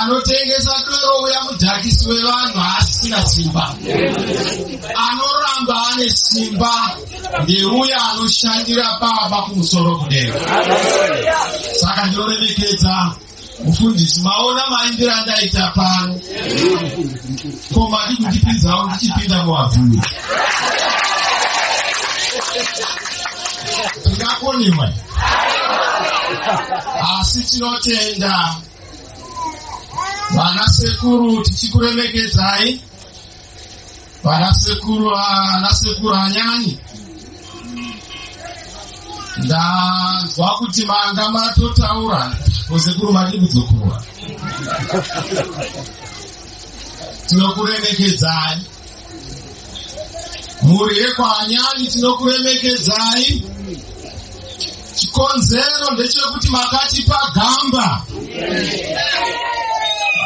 Anotengesa doro uya mudhakisi wevanhu haasisina simba. Anoramba ane simba ndeuya anoshandira Baba kumusoro kudenga. Saka ndinoremekedza mufundisi, maona maimbira andaita pano, ko madi kundipinzawo ndichipinda muvabvuri, ndingakoniwa? Asi tinotenda vana sekuru, tichikuremekedzai vana sekuru, vana sekuru Anyanyi. Ndanzwa kuti manga matotaura kosekuru, madi kudzokorora. Tinokuremekedzai mhuri yekwaAnyanyi, tinokuremekedzai. Chikonzero ndechekuti makatipa gamba.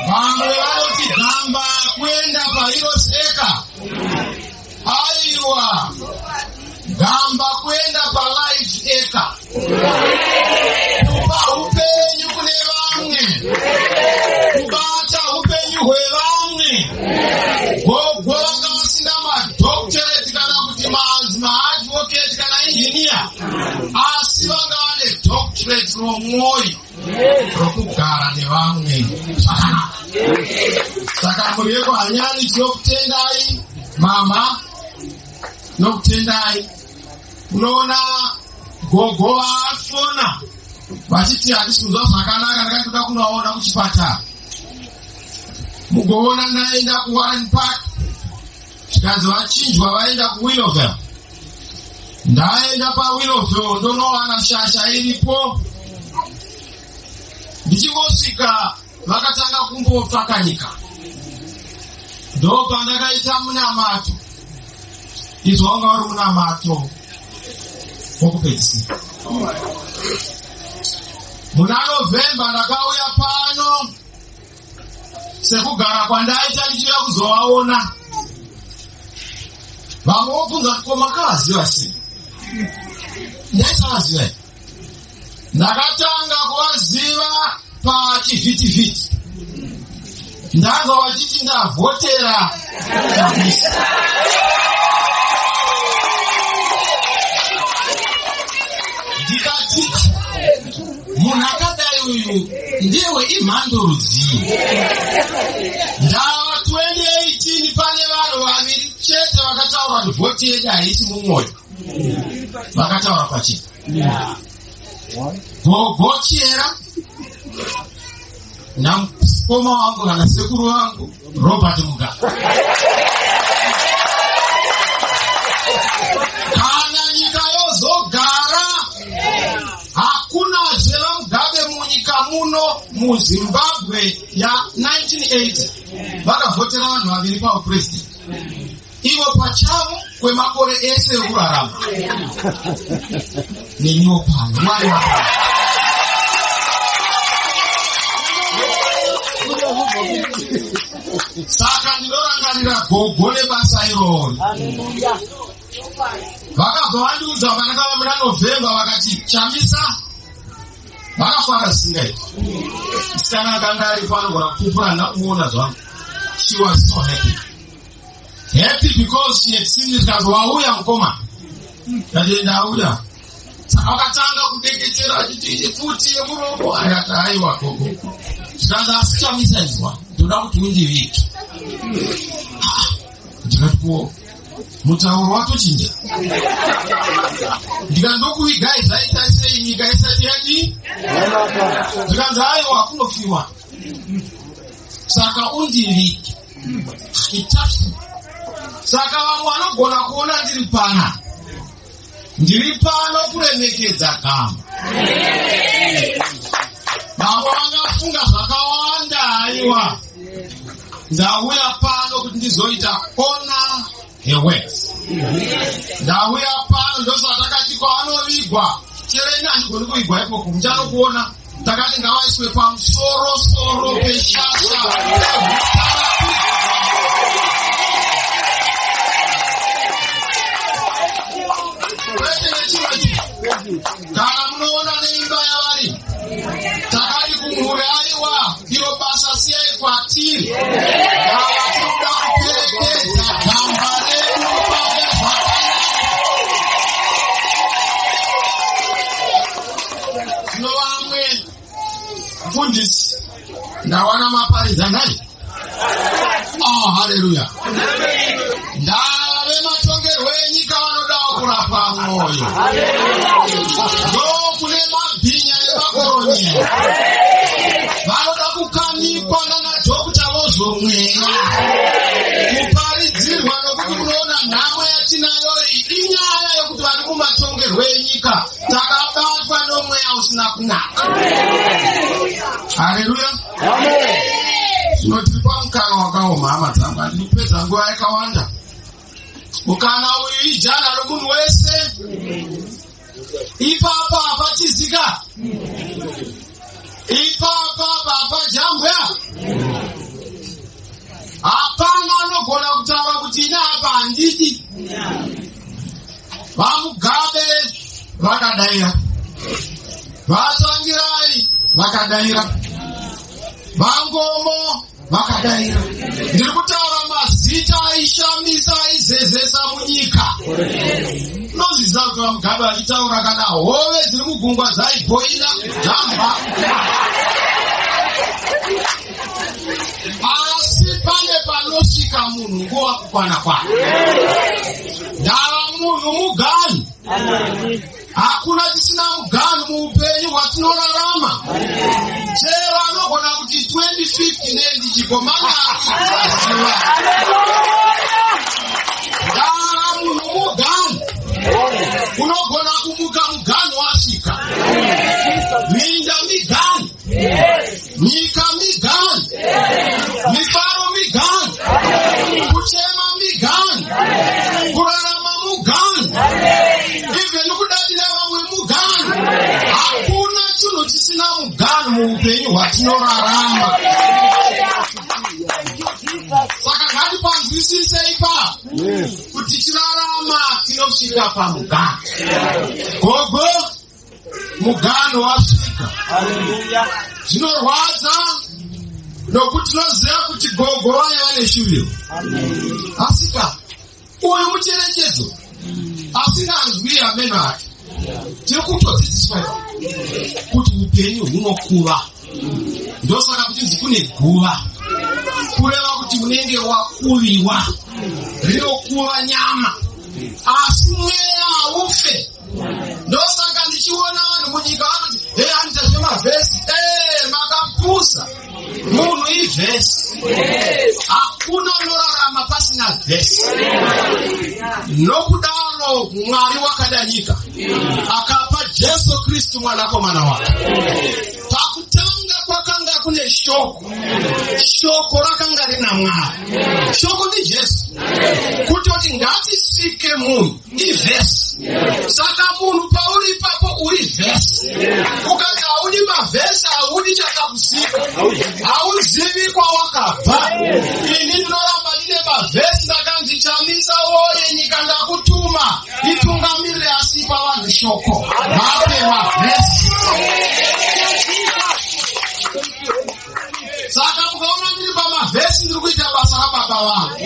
Vamwe vanoti gamba kuenda paHeroes Acre. Aiwa, gamba kuenda paLife Acre, kupa upenyu kune vamwe, kubata upenyu hwevamwe. Gogo vanga vasina madoctorate kana kuti manzi maadvocate kana engineer, asi vanga vane doctorate romwoyo rokugara nevamwe zvakanaka. Saka mhuri yekwaAnyanyi, tinokutendai mama, tinokutendai. Unoona gogo vafona vachiti handisi kunzwa zvakanaka, ndakati kuda kunovaona kuchipatara. Mugoona ndaenda kuWarren Park, zvikanzi vachinjwa, vaenda kuWillowvale. Ndaenda paWillowvale, ndonowana shasha iripo. Ndichingosvika vakatanga kumbopfakanyika, ndopandakaita munamato. Izvo wanga uri munamato wokupedzisira. Muna November ndakauya pano sekugara kwandaita, ndichiuya kuzovaona. Vamwe vobvunza kuti ko makavaziva sei? Ndaisavaziva. Ndakatanga kuvaziva pachivhitivhiti, ndanzwa vachiti ndavhotera Chamisa. Ndikati munhu akadai uyu ndewe imhando rudzii? Ndava 2018, pane vanhu vaviri chete vakataura kuti vhoti yedu haisi mumwoyo, vakataura pachena: Gogo Chiera namukoma wangu kana sekuru vangu Robert Mugabe. Kana nyika yozogara, hakunazve vaMugabe munyika muno muZimbabwe ya1980. Vakavhotera vanhu vaviri paupresident, ivo pachavo kwemakore ese ekurarama, neniwo pano. Mwari wapano. Saka ndinorangarira gogo nebasa irori. Vakabva vandiudza pandakava muna November, vakati Chamisa vakafara zvisingaiti. Musikana akanga aripo anogona kupupura nakumuona zvangu. She was so happy, happy because she had seen it. Kazi wauya mukoma, ndati ndauya. Saka vakatanga kudeketera achiti pfuti yemuromo. Akati aiwa gogo. Zvikanzi asi Chamisa, izwa, ndoda kuti undivike. Ndikati ko mutauro watochinja? Ndikati ndokuvigai zvaita sei nyika isati yadii? Zvikanzi aiwa, kunofiwa, saka undivike. It touched me. Saka vamwe vanogona kuona ndiri pana, ndiri pano kuremekedza gamba. Vamwe vangafunga zvakawanda. Aiwa, ndauya pano kuti ndizoita honor her words. Ndauya pano, ndozvatakati kwavanovigwa chereni, handigoni kuvigwa ikoko, muchanokuona. Takati ngavaiswe pamusoro soro peshasha pehutatu. Kwete nechimwe chinhu. Kana munoona neimba yavari, takati kumhuri aiwa, iro basa siyai. kwatiri. Ava tinoda kuperekedza gamba redu pane zvakanaka. Zvino vamwe mufundisi ndawana maparidza nhai. Oh, haleluya. Ndava vematongerwo enyika vanodawo kurapwa mwoyo. Ndokune mabhinya nemakoronyera. Vanoda kukanikwa nanadhokuta vozomweya. Kuparidzirwa nokuti unoona nhamo yatinayo iyi inyaya yokuti vari mumatongerwo enyika takabatwa nomweya usina kunaka. Haleluya. Zvino tiri pamukana wakaoma, hama dzangu, handidi kupedza nguva yakawanda. Mukana uyu ijana romunhu wese. Ipapa hapatizika. Ipapa hapajambwa. Hapana anogona kutaura kuti ine apa handidi. VaMugabe vakadaira. VaTsvangirai vakadaira. VaNkomo vakadaira. Ndiri kutaura mazita aishamisa aizezesa munyika. Unozviziva kuti VaMugabe vachitaura kana hove dziri mugungwa dzaibhoila jamba. Asi pane panosvika munhu nguva kukwana kwake. Ndava munhu muganhu. Hakuna chisina muganhu muupenyu hwatinorarama. Chero anogona kuti 2050 nendichigomana akuziva. Ndava munhu muganhu. Unogona kumuka muganhu wasvika. Minda miganhu. Nyika miganhu. Mifaro miganhu. Kuchema miganhu. Kurarama muganhu. Even kudadira vamwe muganhu. Hakuna chinhu chisina muganhu muupenyu hwatinorarama. Saka ngatipanzwisise ipapo kuti tichirarama tinosvika pamuganhu. Gogo, muganhu wasvika. Zvinorwadza nokuti tinoziva kuti gogo vaiva neshuviro. Asika uyu mucherechedzo asinganzwi ameno ake. Tiri kutodzidziswa ipapo kuti upenyu hunokuva. Ndosaka kuchinzi kune guva, kureva kuti unenge wakuviwa, rinokuva nyama, asi mweya haufe. Ndosaka ndichiona vanhu munyika vanoti he anoita zvemavhesi. Makapusa. Munhu ivhesi. Hakuna unorarama pasina vhesi. Nokudaro Mwari wakada nyika akapa Jesu Kristu mwanakomana wake. Pakutanga kwakanga kune shoko. Shoko rakanga rina Mwari. Shoko ndiJesu. Kutoti ngatisike munhu ivhesi. Saka munhu pauri ipapo uri vhesi. Ukati haudi mavhesi, haudi chakakusika, hauzivi kwawakabva. Ini ndinoramba ndine mavhesi. Ndakanzi Chamisa woye, nyika ndakutuma, itungamirire, asi ipa vanhu shoko, vape mavhesi. Saka mukaona ndiri pamavhesi, ndiri kuita basa rababa vangu.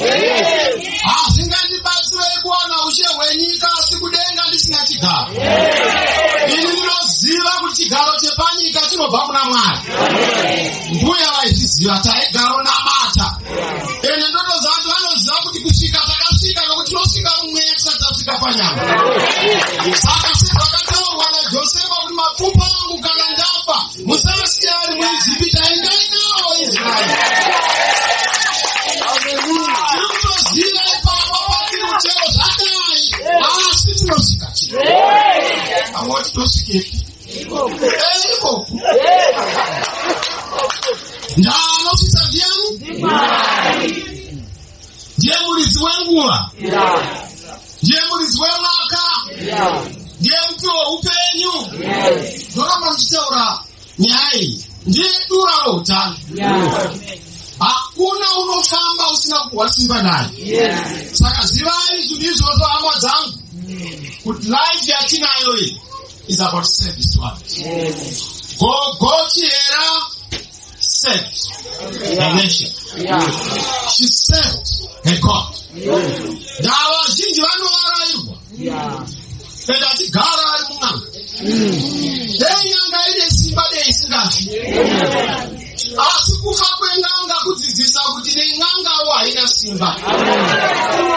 Hazvingandibatsirei kuwana ushe hwenyika asi kudenga ndisina chigaro. Ini ndinoziva kuti chigaro chepanyika chinobva kuna Mwari. Mbuya vaizviziva, taigaronamata. Ende ndotoziva kuti vanoziva kuti kusvika takasvika, nokuti tinosvika mumweya tisati tasvika panyama. Saka sezvakataurwa naJosefa kuti mapfupa angu kana ndafa musasiya ari muIjipita, endai nawo Israeri. Tiri kutoziva ipapo patiri kuchero zvadai, asi tinosvika chii? Amoti tosvikepi? Ikoko ndaanosvitsa ndiani? Ndiye muridzi wenguva, ndiye muridzi wemwaka, ndiye mupi weupenyu. Ndoramba ndichitaura nyaya iyi. Ndiye dura routano. Hakuna unofamba usina kupuhwa simba naye. Saka zivai zvinhu izvozvo, hama dzangu, kuti life yatinayo iyi is about service to others. Gogo Chihera. served her nation. She served her God. Ndava vazhinji vanovarairwa ende achigara ari mun'anga. Dei n'anga ine simba, dei isingafi. Asi kufa kwen'anga kudzidzisa kuti nen'angawo haina simba.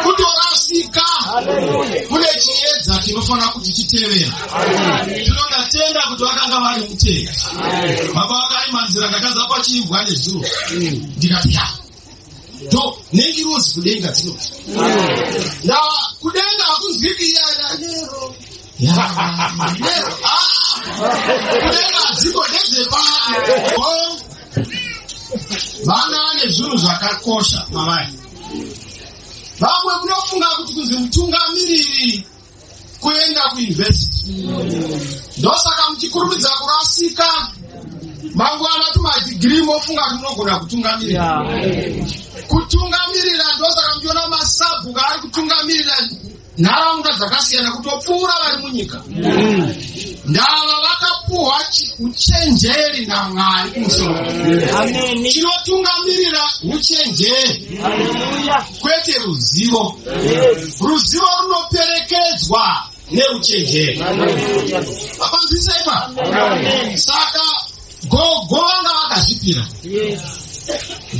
Kutorasika kune chiedza chinofanira kuti chitevera. Zvino ndatenda kuti vakanga vari mutendi. Baba vakaima nzira, ndakaza pachiimbwa nezuro, ndikati ya, ndo nengirozi kudenga dzinoti ndava kudenga hakunzwiki yanero yanero. Kudenga hadziko, ndezvepano. Vana vane zvinhu zvakakosha mavari. Vamwe munofunga kuti kunzi mutungamiriri kuenda kuyunivhesiti, ndosaka muchikurumidza kurasika. Mangwana tumadhigiri, mofunga kuti munogona kutungamirira. Kutungamirira, ndosaka muchiona masabhuku ari kutungamirira nharaunda dzakasiyana kutopfuura vari munyika. Ndava vakapuhwa uchenjeri naMwari kumusoro. Chinotungamirira uchenjeri, kwete ruzivo. Ruzivo runoperekedzwa neuchenjeri. Apanzwisaipa? Saka gogo vanga vakazvipira.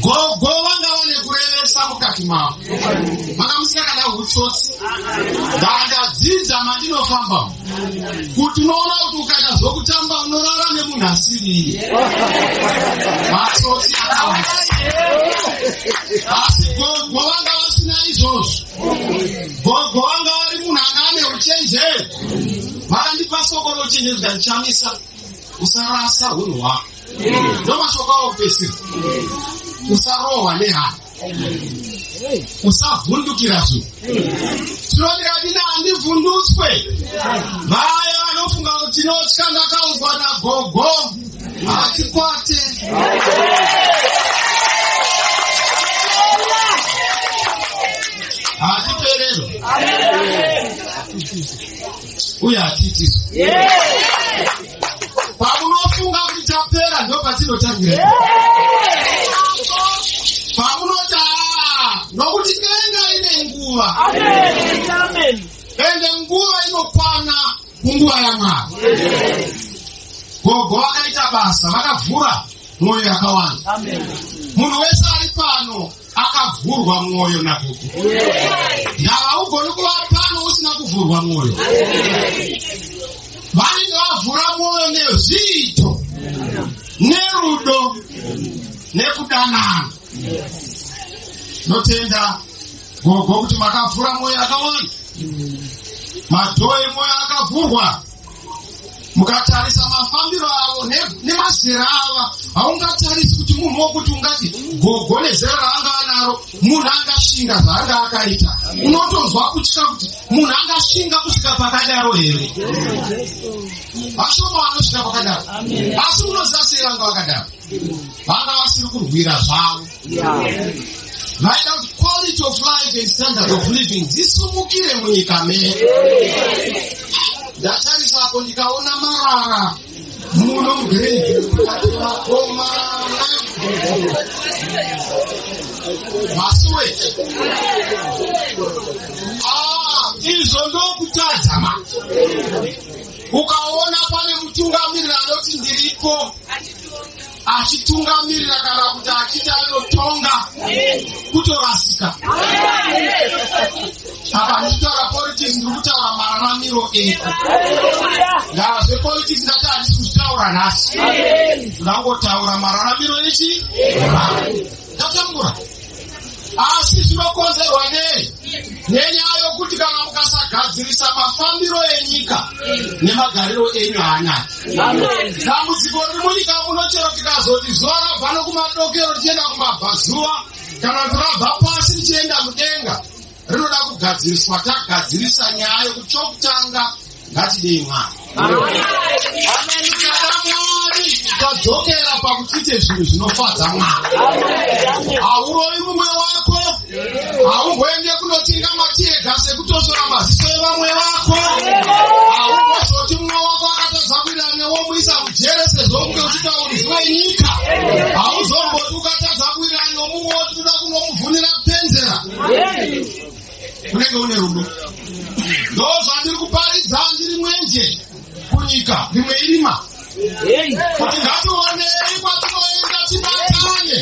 Gogo vanga vane kurevesa mukati mavo, manga musina kana utsotsi. Ndandadzidza mandinofamba kuti unoona kuti ukaita zvokutamba unorara nemunhu asiriye. Matsotsi akawanda, asi gogo vanga vasina izvozvo. Gogo vanga vari munhu anga ane uchenjeri. Vakandipa soko rouchenjeri kuti, "Chamisa, usarasa unhu hwako." Ndo mashoko avo kupedzisira. "Usarohwa nehana, usavhundukira zvinhu." Tinondikati, "Handivhundutswe." Vaya vanofunga kuti tinotya, ndakaudzwa nagogo, hatikwate. Hatipererwa uye hatiitiswa. Pamunofunga kuti tapera, ndo patinotangira. Pamunoti aa, nokuti denga rine nguva, ende nguva inokwana kunguva yaMwari. Gogo vakaita basa, vakavhura mwoyo yakawanda. Munhu wese ari pano akavhurwa mwoyo nagogo. Ndava ugoni kuva pano usina kuvhurwa mwoyo. Vanenge vavhura mwoyo nezviito, nerudo, nekudanana. Notenda gogo kuti makavhura mwoyo yakawanda. Madoor emwoyo akavhurwa. Mukatarisa mafambiro avo nemazera ava, haungatarisi kuti munhu wokuti ungati gogo nezera raanga anaro munhu angashinga zvaanga akaita. Unotonzwa kutya kuti munhu angashinga kusvika pakadaro here? Vashoma vanosvika pakadaro. Asi unoziva sei vanga vakadaro? Vanga vasiri kurwira zvavo. Vaida kuti quality of life and standard of living dzisumukire munyika medu. Ndatarisako ndikaona marara muno muGreen, vakomana, masewage. Ah, izvo ndokutadza ma ukaona pane mutungamiriri anoti ndiripo achitungamirira kana kuti achiti anotonga, kutorasika. Apa ndichitaura politics, ndiri kutaura mararamiro edu. Ndaa zvepolitics ndati handisi kuzvitaura nhasi, ndangotaura mararamiro echi tatambura. Asi zvinokonzerwa nei? Nenyaya yokuti kana mukasagadzirisa mafambiro enyika, nemagariro enyu haanaki. Dambudziko riri munyika muno, chero tikazoti zuva rabva nokumadokero richienda kumabvazuva, kana kuti rabva pasi richienda mudenga, rinoda kugadziriswa. Tagadzirisa nyaya yokuti chokutanga ngatidei Mwari. Tikada Mwari, tadzokera pakuti tiite zvinhu zvinofadza Mwari. Haurovi mumwe wako, haumboende kunotenga mateargas ekutosora maziso evamwe vako, haumbozoti mumwe wako akatadza kuita newomuisa mujere sezvo unge uchitaurizi wenyika. Hauzo Ndo zvandiri kuparidza ndiri mwenje kunyika rimwe irima, kuti ngationei kwatinoenda, tibatane,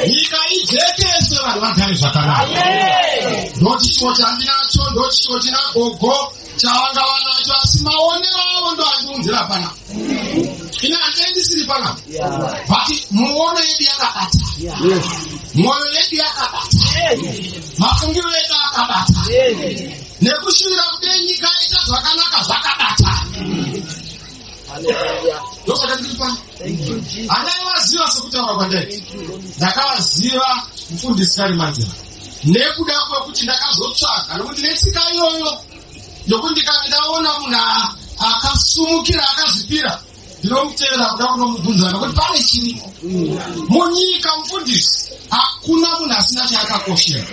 nyika ijekeswe, vanhu vagare zvakanaka. Ndo chishuwo chandinacho, ndo chishuwo china gogo chavanga vanacho, asi maonero avo ndo andiunzira panapa. Ine handei ndisiri panapa, but muono yedu yakabata, mwoyo yedu yakabata, mafungiro edu akabata, nekushuvira kudei nyika ita zvakanaka zvakabata. Ndosaka ndiri pano. Handaivaziva sekutaura kwandaiti ndakavaziva mufundisi Karimanzira nekuda kwekuti ndakazotsvaga, nokuti netsika iyoyo yokuti ndikange ndaona munhu akasumukira, akazvipira, ndinomutevera kuda kunomubvunza, nokuti pane chirimo munyika. Mufundisi, hakuna munhu asina chaakakoshera.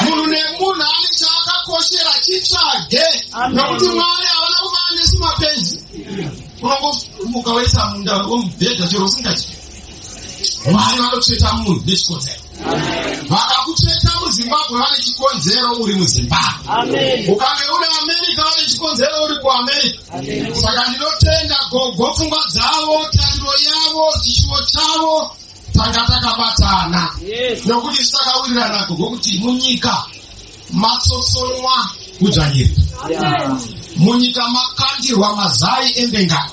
Munhu nemunhu ane chaakakoshera, chitsvage, nokuti Mwari havana kuva nesu mapenzi. Unongomuka woisa munda womubhedha chero usingatyi. Mwari vanotsveta munhu nechikonzero. Vakakutsveta muZimbabwe vane chikonzero uri muZimbabwe. Ukange uri America, vane chikonzero uri kuAmerica. Saka ndinotenda gogo, pfungwa dzavo, tariro yavo, chishuwo chavo, tanga takabatana, nokuti takawirirana, gogo, kuti munyika matsotsonwa kudzvanyirira, munyika makandirwa mazai embengano,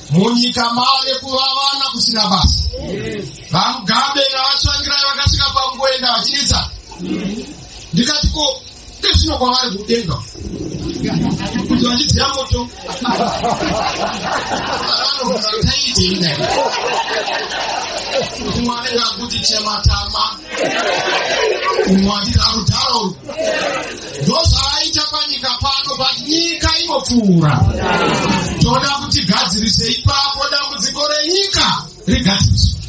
munyika mave kuvavana kusina basa. VaMugabe navaTsvangirai vakasvika pangoenda vachinetsa, ndikati, ko ezvino kwavari kudenga kuti vachidziya moto vanobvunza taitei? Nai umwe anenge akuti chematama, umwe achiti arudharo. Ndozvavaita panyika pano, but nyika inopfuura. Toda kuti gadzirise ipapo, dambudziko renyika rigadziriswe.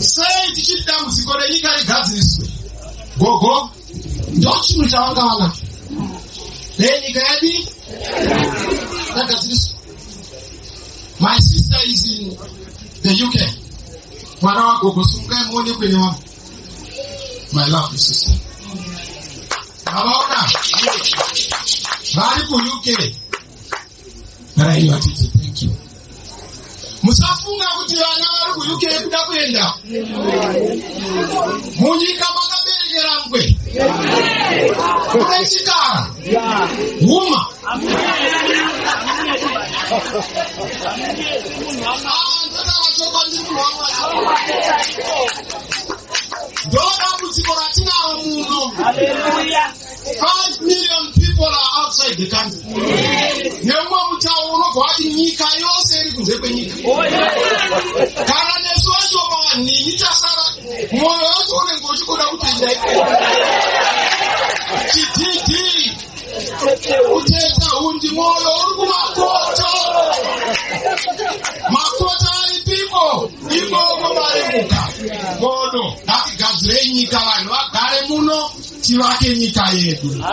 Sei tichiti dambudziko renyika rigadziriswe? Gogo ndo chinhu chavanga vanacho, dei nyika yadi yagadziriswa. My sister is in the UK. Mwana wagogo, simukai muone kwene wangu, my lovely sister. Mavaona vari kuUK raiva titi thank you. Musafunga kuti vana vari kuUK kuda kuenda munyika makaberekera ngwe mune chikara huma. Ndotaura chokwadi, ndiri munhu waMwari. Ndo dambudziko ratinaro muno. 5 million people are outside the country. Nemumwe mutauro unobva wati nyika yose iri kunze kwenyika. Kana nesu vashoma vanhinyi tasara, mwoyo wacho unenge uchikuda kutoenda ikoko. Chidhidhi kuteta hundi, mwoyo uri kumakoto. Makoto aripiko ikoko varimuka bodo. Ngatigadzirei nyika, vanhu vagare muno, tivake nyika yedu.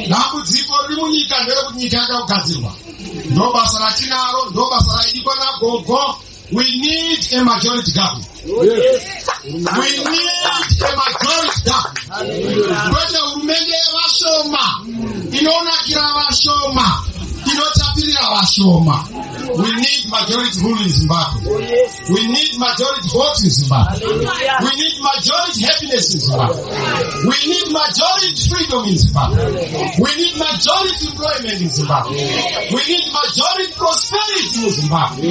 Dambudziko riri munyika nderekuti nyika yada kugadzirwa. Ndo basa ratinaro, ndo basa raidikwa nagogo. We need a majority government. We need a majority government, kwete hurumende yevashoma inonakira vashoma, inotapirira vashoma. We need majority rule in Zimbabwe. We need majority vote in Zimbabwe. We need majority happiness in Zimbabwe. We need majority freedom in Zimbabwe. We need majority employment in Zimbabwe. We need majority prosperity in Zimbabwe.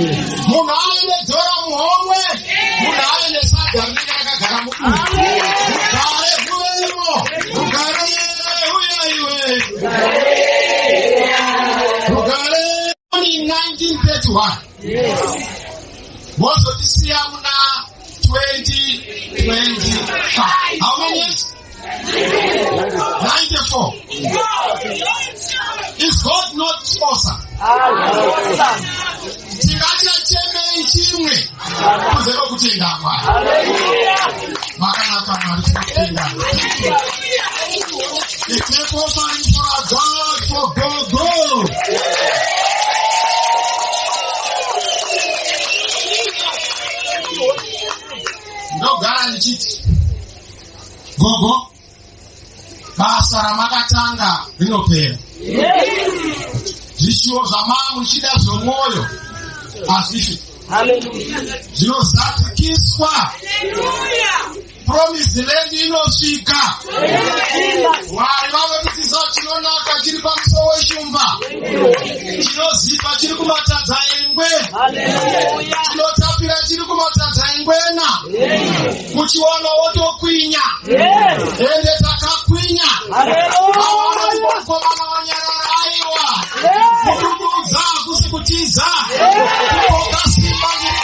Munhu aine dhora muhomwe, munhu aine sadza rinenge rakagara mudumbu, rugare ruvemo. Rugare uya iwe, rugare. In 1931 vozotisiya muna 2025. How many years? 94. Is God not awesome? Tingachachemei chimwe kunze kwekutenda Mwari? Makanaka Mwari, tinotenda. A clap offering for our God, for Gogo. Ndogara ndichiti, gogo, basa Basa ramakatanga rinopera. Zvishuwo zvamaa muchida zvomwoyo hazvifi, zvinozadzikiswa. Promise land inosvika. Mwari vanotidzisa chinonaka chiri pamuso weshumba, chinozipa chiri kumatadza engwe, chinotapira chiri kumatadza engwena. Kuchiona wotokwinya. Ende takakwinya. Vavanoti mukomana wanyarara. Aiwa, kudududza hakusi kutiza. Kukoka simba ndiri.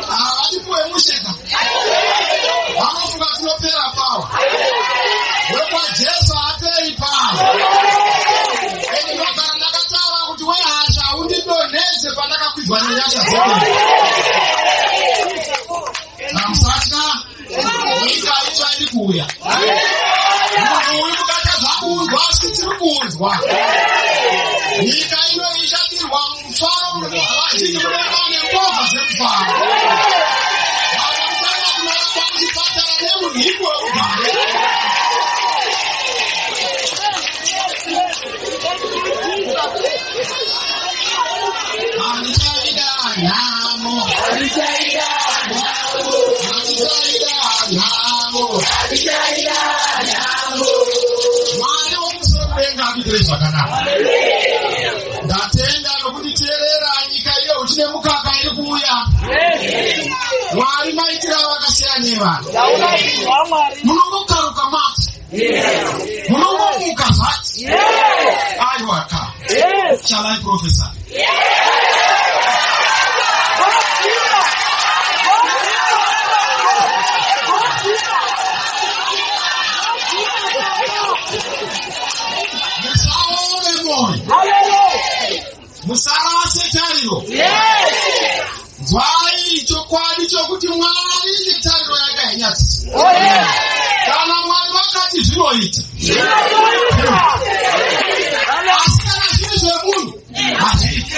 Havatipuwe musheka, vanofunga tinopera pawa. WekwaJesu haaperi pawa. Ende ndogara ndakataura kuti wehasha haundidonhedze pandakakwidzwa nenyasha dzedu. Namusatya, nyika itsva iri kuuya. Munhu uyu mukatadza kuunzwa, asi tiri kuunzwa. Nyika ino ichadirwa mufaro. Vazhinji munenge nembovha dzemufaro. Vamwe muchaenda kunorapwa kuchipatara nemunhiko weugare. Handichaida nhamo, handichaida nhamo. Mwari womusoro kudenga akuitirei zvakanaka. Ndatenda nokunditeerera. Nyika iyo uchine mukaka iri kuuya. Mwari maitira vakasiyana nevanhu. Munongokaruka mati, munongomuka zvati. Aiwa ka, shall I prophesy? Musaore moyo, musarase tariro. Nzwai chokwadi chokuti Mwari netariro yake hainyadzisi. Kana Mwari vakati, zvinoita. Asi kana zviri zvemunhu, hazviiti.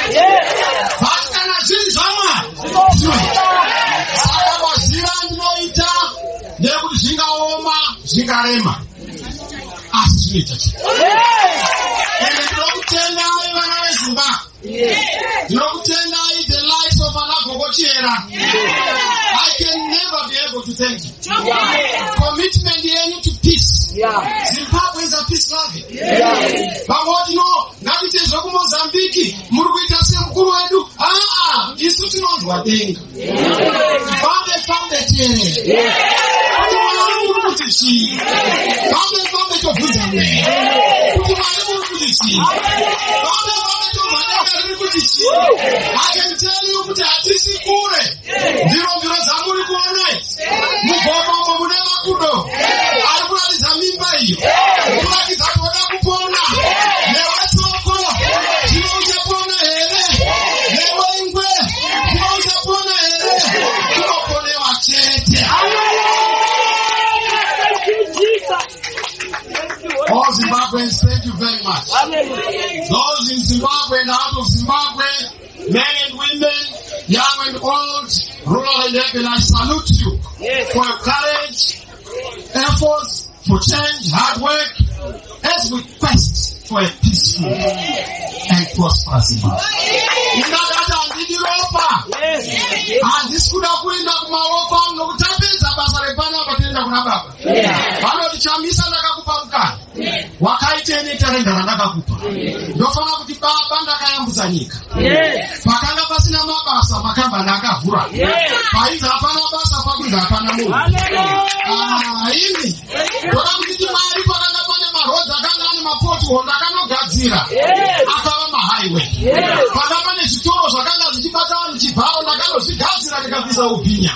But kana zviri zvaMwari, zvinoita. Saka maziva andinoita ndeyekuti zvingaoma, zvingarema, asi zvinoita chete. Ende ndinokutendai, vana veZimbabwe. Ndinokutendai, the likes of anaGogo Chihera. I can never be able to thank you. Commitment yenyu to peace. Zimbabwe is a peace loving. Vangoti, "No, ngatiite zvekuMozambiki, muri kuita semukuru wedu." Aa, isu tinonzwa denga. Fambe fambe, teerere kuti Mwari muri kuti chii. Fambe fambe, tobvunza mweya kuti Mwari muri kuti chii. Fambe fambe, tobva denga riri kuti chii. I can tell you kuti hatisi kure. Ndiro mviro dzamuri kuona idzi. Mugomomo mune makudo ari kuratidza mimba iyo, kuratidza kuda kupona. Newe tsoko, zvino uchapona here? Newe ingwe, zvino uchapona here? Kunoponewa chete. Thank you, Jesus. Thank you. All Zimbabweans, thank you very much. Those in Zimbabwe and out of Zimbabwe, men and women, young and old, rural and urban, I salute you for your courage, efforts for change, hard work, as we quest for a peaceful and prosperous Zimbabwe. Ndakati handidi ropa, handisi kuda kuenda kumaoko angu, nokuti tapedza basa repanapa, toenda kuna Baba. Vanoti, "Chamisa, ndakakupa mukana, wakaitei netarenda randakakupa?" Ndofanira kuti, "Baba, ndakayambutsa nyika. Pakanga pasina mabasa, makambani akavhura. Painzi hapana basa, pakunzi hapana munhu." Ah, imi ndoda kutiti Mwari, pakanga pane maroads akanga ane mapothole, ndakanogadzira akava mahighway. Panga pane zvitoro zvakanga zvichibata vanhu chibharo, ndakanozvigadzira, ndikabvisa ubhinya,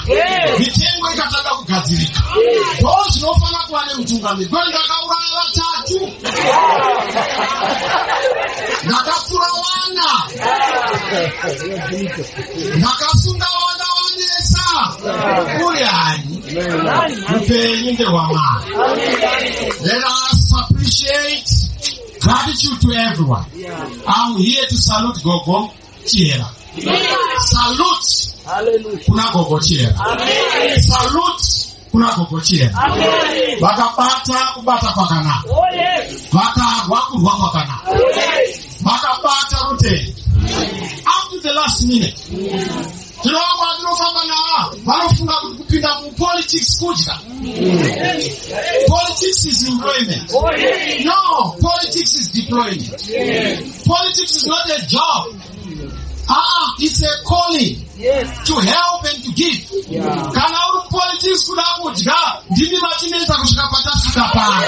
mitengo ikatanga kugadzirika. Ndo zvinofanira kuva nemutungamiri, kwete ndakauraya vatatu, ndakapfura vana, ndakasunga vana vanetsa. Uri hani? Upenyu ndehwamwari. Let us appreciate. Gratitude to everyone. I'm here to salute Gogo. Chihera. Salute Hallelujah. kuna Gogo Chihera. Amen. Salute kuna Gogo Chihera. Amen. Vakabata kubata kwakanaka. Oh yes. Vakarwa kurwa kwakanaka. Oh yes. Vakabata rutendo up to the last minute. Tinovamwe vatinofamba nava vanofunga kuti kupinda mupolitics kudya. Politics is employment. Oh yes. No, politics is deployment. Politics is not a job. Ah, it's a calling Yes. to help and to give. Yeah. Kana uri politics kuda kudya, ndimi matinetsa kusvika patasvika pano.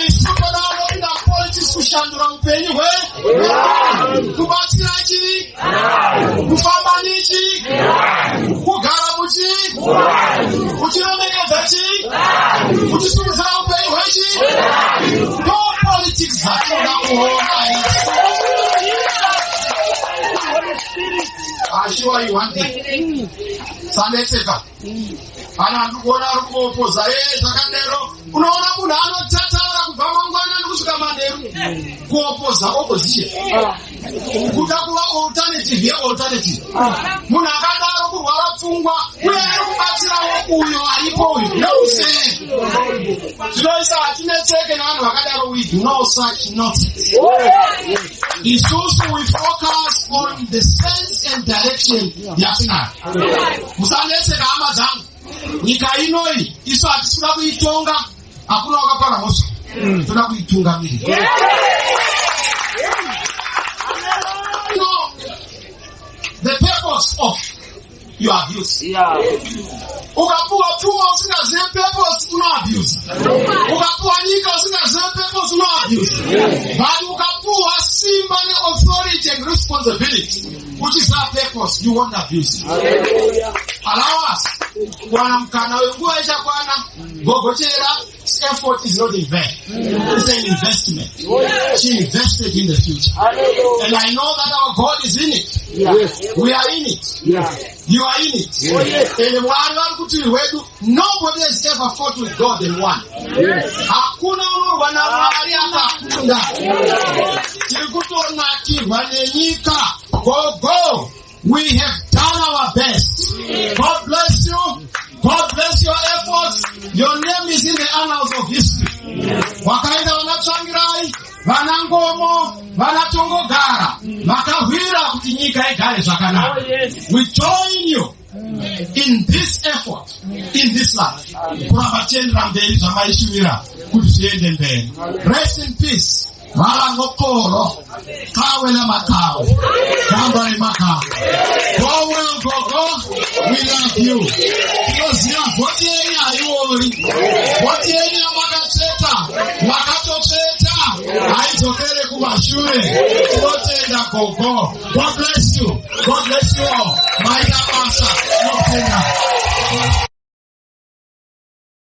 Isu toda vanopinda mupolitics kushandura upenyu hwe, kubatsira chii, kufamba nechi, kugara muchi, kuchiremekedza chii, kuchisimudzira upenyu hwechi. Ndo politics dzatinoda kuona isu. Holy Spirit. Assure you one thing, sanetseka. Kana ndikuona ari kuopoza ee zvakadero, unoona munhu anotatara kubva mangwanani kusvika manheru kuopoza opposition, kuda kuva alternative yealternative. Munhu akadaro kurwara pfungwa, uye ari kubatsirawo uyo aripo uyu nousee. Tinoisa hatinetseke nevanhu vakadaro. We do no such nonsense. Oh yes. Isusu we focus on the sense and direction yatinayo. Musanetseka, hama dzangu. Nyika inoi isu hatisi kuda kuitonga, hakuna wakapara mhosva, toda kuitungamirira. No, the purpose of your abuse. Ukapuwa pfuma usingazive purpose, unoabuse. Ukapuwa nyika usingazive purpose, unoabuse. But ukapuwa simba neauthority and responsibility uchiziva purpose, you won't abuse it. Hallelujah. Allow us kuwana mukana wenguva ichakwana. Gogo Chihera effort is not in vain. It's an investment. She invested in the future. Hallelujah. And I know that our God is in it. Yes. We are in it. Yeah. You are in it. Oh, yes. And Mwari vari kuti rwedu, nobody has ever fought with God and won. Yes. Hakuna unorwa naMwari akakunda. Tiri kutonakirwa nenyika. Gogo, we have done our best. God bless you. God bless your efforts. Your name is in the annals of history. Wakaenda vana Tsvangirai, vana Nkomo, vana Tongogara, vakahwira kuti nyika igare zvakanaka. Oh yes. We join you in this effort, in this life, kuramba tiendera mberi zvamaishuvira kuti zviende mberi. Rest in peace, Valangokoro, kawe namakawe, gamba remakawe. Go well, Gogo. We love you. Tinoziva vhoti yenyu haiori. Vhoti yenyu yamakacheta, makatocheta, haidzokere kumashure. Tinotenda, Gogo. God bless you. God bless you all. Maita basa. Tinotenda.